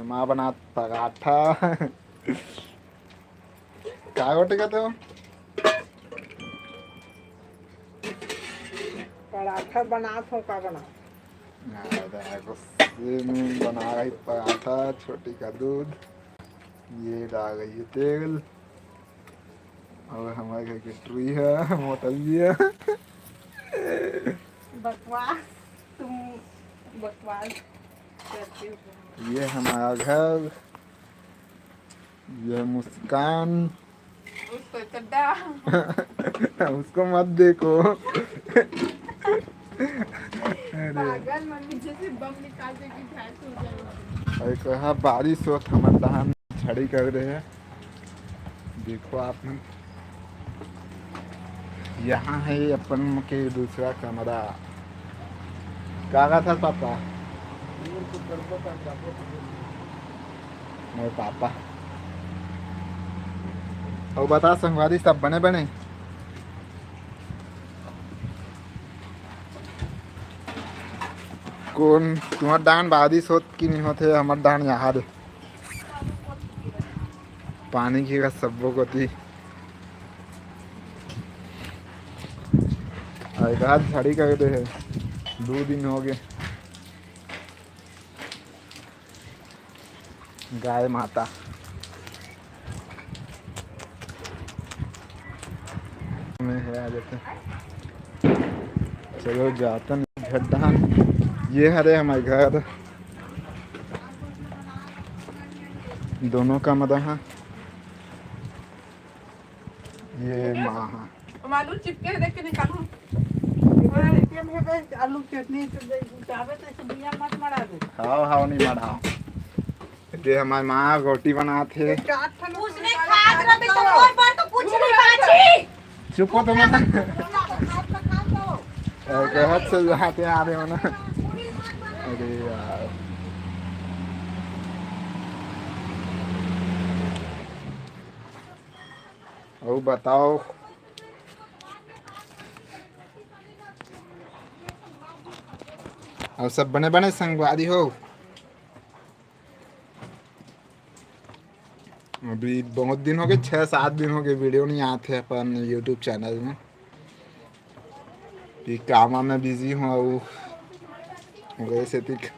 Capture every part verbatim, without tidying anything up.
माँ बनात पराठा। का गोटे कहते हो? पराठा बनात हो का बना? हाँ, देखो, सेम बना रही पराठा, छोटी का दूध, ये डाल रही है तेल, और हमारे घर की ट्री है, मोटल भी है। बकवास, तुम बकवास करते हो। ये हमारा घर, ये मुस्कान। उसको चड्डा। उसको मत देखो। अरे। पागल, मम्मी जैसे बम निकाल देगी, भैंस हो जाएगी। अरे कहा बारिश होत, हमर डहान झड़ी कर रहे हैं। देखो आप ही, यहाँ है अपन के दूसरा कमरा। का कहा था पापा? मोर पापा। अउ बता संगवारी, सब बने बने? कोन तुम्हर डाहन बारिश होत कि नहीं होत हे? हमर डाहन यहाँ दे पानी गिरत सब्बो कोती। अउ एक हाथ झाड़ी कर दे हे, दू दिन हो गए। गाय माता में है, आ जाते। चलो जातन घर डहान। ये हरे हमारे घर, दोनों कमरा हा। ये माँ हा। हम आलू चिपके देख के निकालू। आलू चटनी तो दे, चाहबे तो ऐसे बिया मत मड़ा दे। हाव, हाव, नहीं मढ़ाव। ये हमारे माँ रोटी बनात हे। उसने खात रहे तो मोर पर तो कुछ नहीं बाची। चुप हो तुम। कहत से जाते आ रहे हो ना। अरे यार। अउ बताओ, अउ सब बने बने संगवारी हो? अभी बहुत दिन हो गए, छः सात दिन हो गए वीडियो नहीं आते अपन YouTube चैनल में। कि काम में बिजी हूँ, अउ वैसे तिक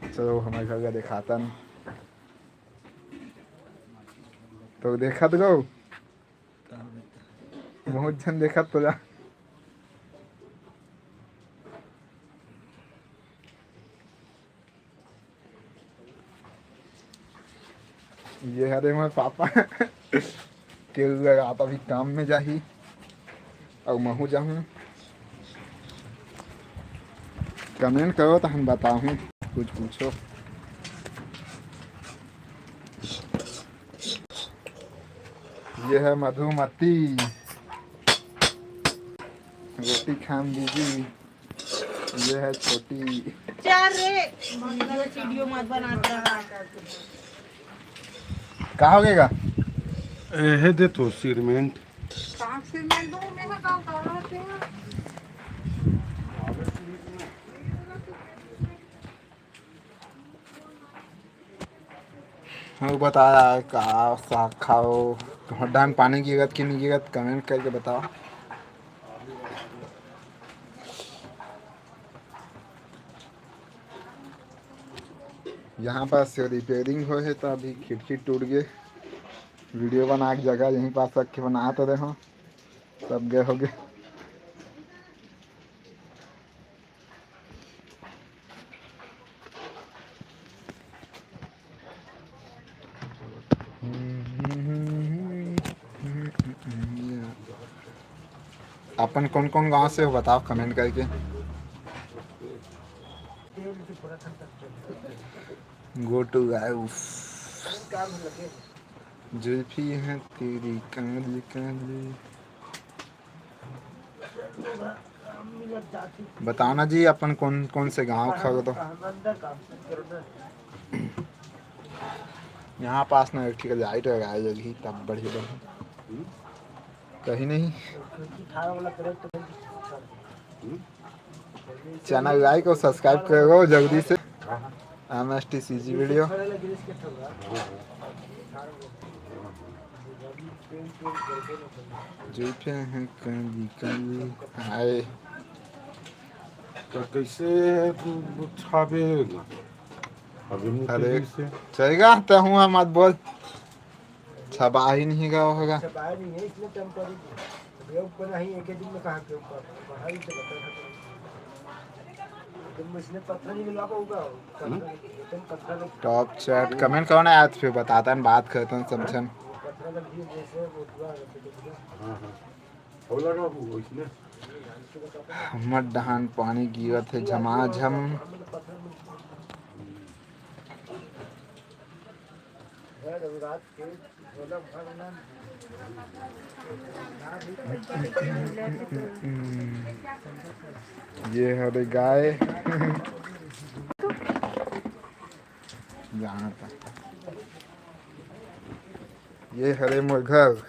चलो हमारे घर का दिखाता नहीं। तो देखत गो, बहुत झन देखत तो जा। ये हरे मोर पापा। तेल लगाता भी काम में जाही, अउ महू जाहूँ। कमेंट करो तो हम बताहूँ, कुछ पूछो। ये है मधुमती, रोटी खाम दीदी। ये है छोटी। चार रे, वीडियो मत बनाता। का हो गएगा? एहे दे तो सीमेंट। का सीमेंट दो, मैं का कर रहा हूँ? हाँ, बता यार, का साग खाओ? तुम्हार डाहन पानी गिरत कि नहीं गिरत, कमेंट करके बताओ। यहाँ पास रिपेयरिंग होए हे, तो अभी खिड़की टूट गए। वीडियो बना के जगह यहीं पास रख के बनात रहे हो, सब गए हो गए। अपन कौन कौन गांव से हो, बताओ कमेंट करके। Go to live। जुल्फी है तेरी काली काली। बताना जी, अपन कौन कौन से गांव खा तो। यहाँ पास ना एक ठीक लाइट लगाए जगही, तब बढ़िया बढ़िया। कहीं नहीं। Channel like और subscribe करो जल्दी से। एम एस टी सी जी वीडियो। जूठे हैं कभी कभी। हाय। तो कैसे छाबे? अबे मुँह अरे, कैसे? चलेगा तो हूँ, मत बोल। छबा ही नहीं गया होगा। छबा नहीं है, इसलिए टेम्परेरी है। अबे ऊपर नहीं, एक ही दिन में कहाँ के ऊपर? पढ़ाई तो बता। तुम इसने पत्थर नहीं मिला पाऊंगा। हम्म? तुम पत्थर Top chat comment कौन है आज? फिर बताता है, बात करता हूँ, समझन। पत्थर लग गई जैसे वो पूरा हाँ, हाँ। वो लगा वो इसने। हमर डहान पानी गिरत हे झमाझम। ये हरे गाय। यहाँ पर। ये हरे मोर घर।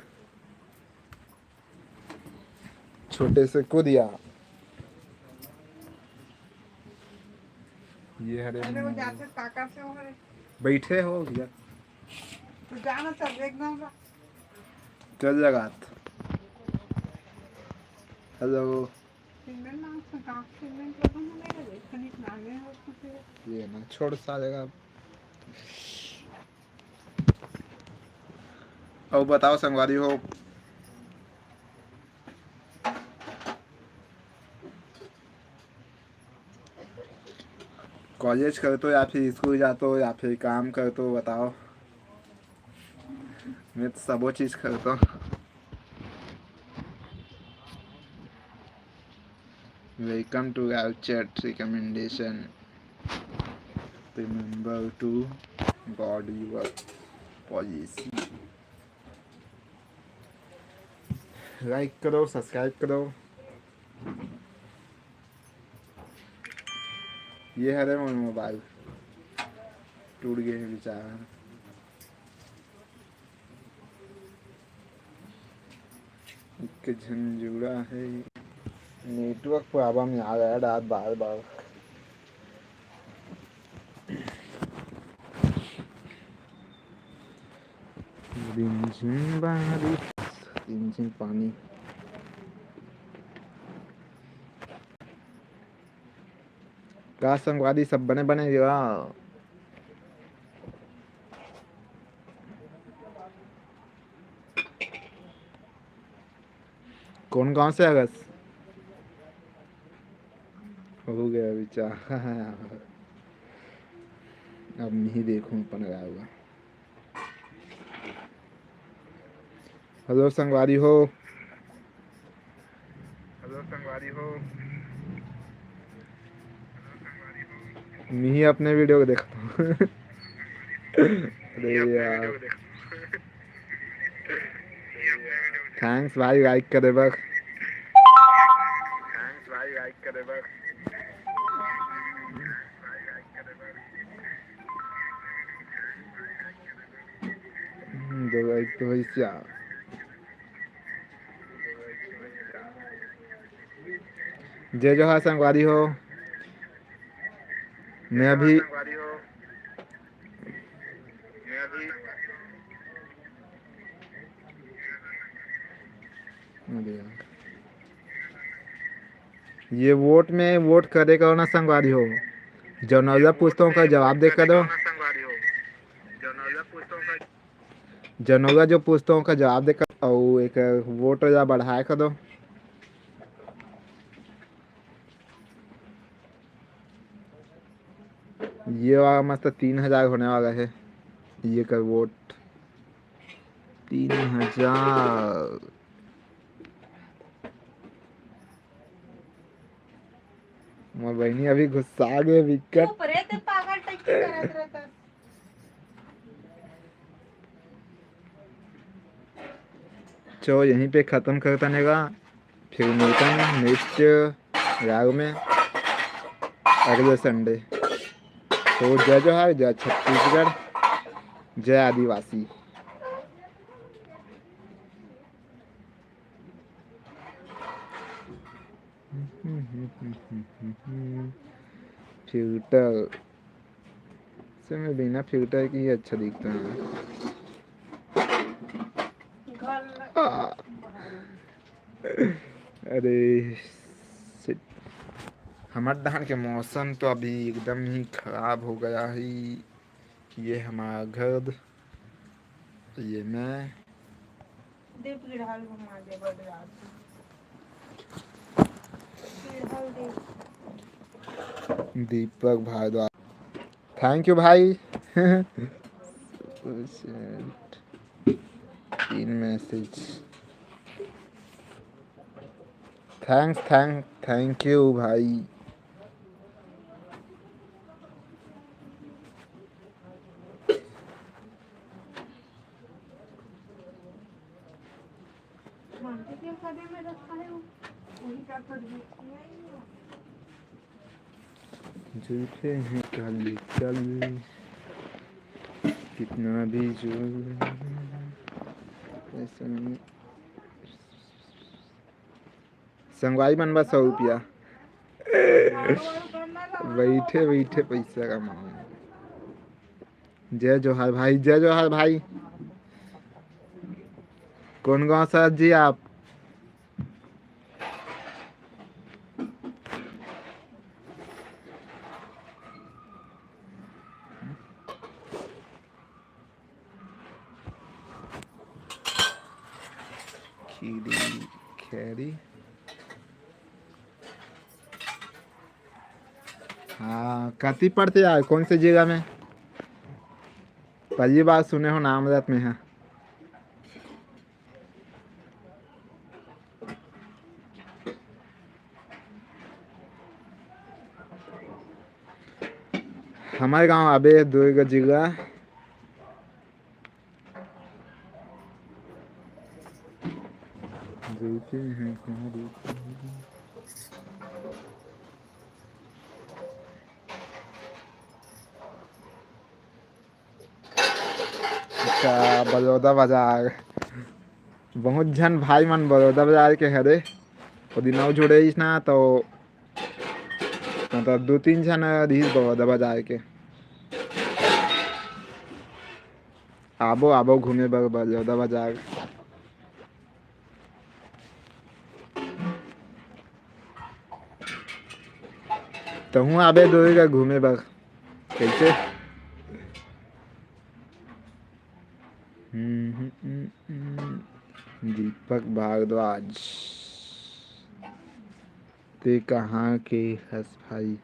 छोटे से कुदिया। ये हरे अरे वो जाते काका से हो रे। बैठे हो भैया। तो जाना चल एकदम। चल जगात। हेलो। सीमेंट मांग से काम सीमेंट लगन नहीं रे, खनिक नामे हो कुछ। ये ना छोड़ साले का। अउ बताओ संगवारी हो, कॉलेज करतो या फिर स्कूल जातो या फिर काम करतो, बताओ। मैं तो सबो चीज करतो। Welcome to our chat recommendation. Remember to guard your policy. Like करो, subscribe करो। ये हरे मोर मोबाइल टूट गए हैं बेचारा। एक झन जुड़ा है। Network problem आ रहा है रात बार बार। रिमझिम बारिश, रिमझिम पानी। का संगवारी, सब बने बने गा? कौन गांव से आगस? हो गया विचार। अब नहीं देखूं अपन गाय हुआ। हेलो संगवारी हो। हेलो संगवारी हो। मैं ही अपने वीडियो को देखता हूँ। अरे यार। Thanks भाई like करे बर। Thanks भाई like करे बर। हम्म, दो भाई तो भैया। जय जोहार संगवारी हो। मैं अभी ये वोट में वोट करे करो ना संगवारी हो, जनौजा पूछता हूँ का जवाब दे करो। जनौजा जो पूछता हूँ का जवाब दे करो, अउ एक वोट ला बढ़ाए करो। ये वाला मस्त तीन हजार होने वाला है, ये कर वोट तीन हजार। मोर बहिनी अभी गुस्सा गे विकट। चुप रे, ते पागल टाइप के करत रहता। चलो यहीं पे खत्म करता नेगा, फिर मिलता है नेक्स्ट व्लॉग में अगले संडे। तो जय जोहार, जय छत्तीसगढ़, जय आदिवासी। फिल्टर से मैं बिना फिल्टर के ही अच्छा दिखता हूँ। आ, अरे shit। हमर डहान के मौसम तो अभी एकदम ही खराब हो गया है। ये हमारा घर, ये मैं। दे पीढ़ाल घुमा दे बड़ रात। पीढ़ाल दे। दीपक भारद्वाज, thank you भाई। तीन message. Thanks, thank, thank you भाई। झूठे हैं कल कल, कितना भी जो ऐसा नहीं। संगवारी मन बस सौ रुपया। बैठे बैठे पैसा कमाओ। जय जोहार भाई, जय जोहार भाई। कौन गांव से जी आप? खीरी, खैरी। हाँ, कति पड़थे यार, कौन से जगह में? पहली बार सुने हो नाम रत में है। हमर गांव आबे दुर्ग जिला। जैसे हैं कहाँ देखते हैं। अच्छा, बलौदा बाजार। बहुत झन भाई मन बलौदा बाजार के हरे। ओ दिन अउ जुड़े रहिस ना, तो मतलब दू तीन झन रहिस बलौदा बाजार के। आबो, आबो घूमे बर बलौदा बाजार। तहूँ आबे दोई का घूमे बर। कैसे? हम्म, हम्म, हम्म, हम्म। दीपक भारद्वाज, ते कहाँ के हस भाई?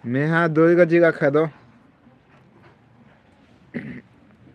मैं हाँ दोई का जगह खदो।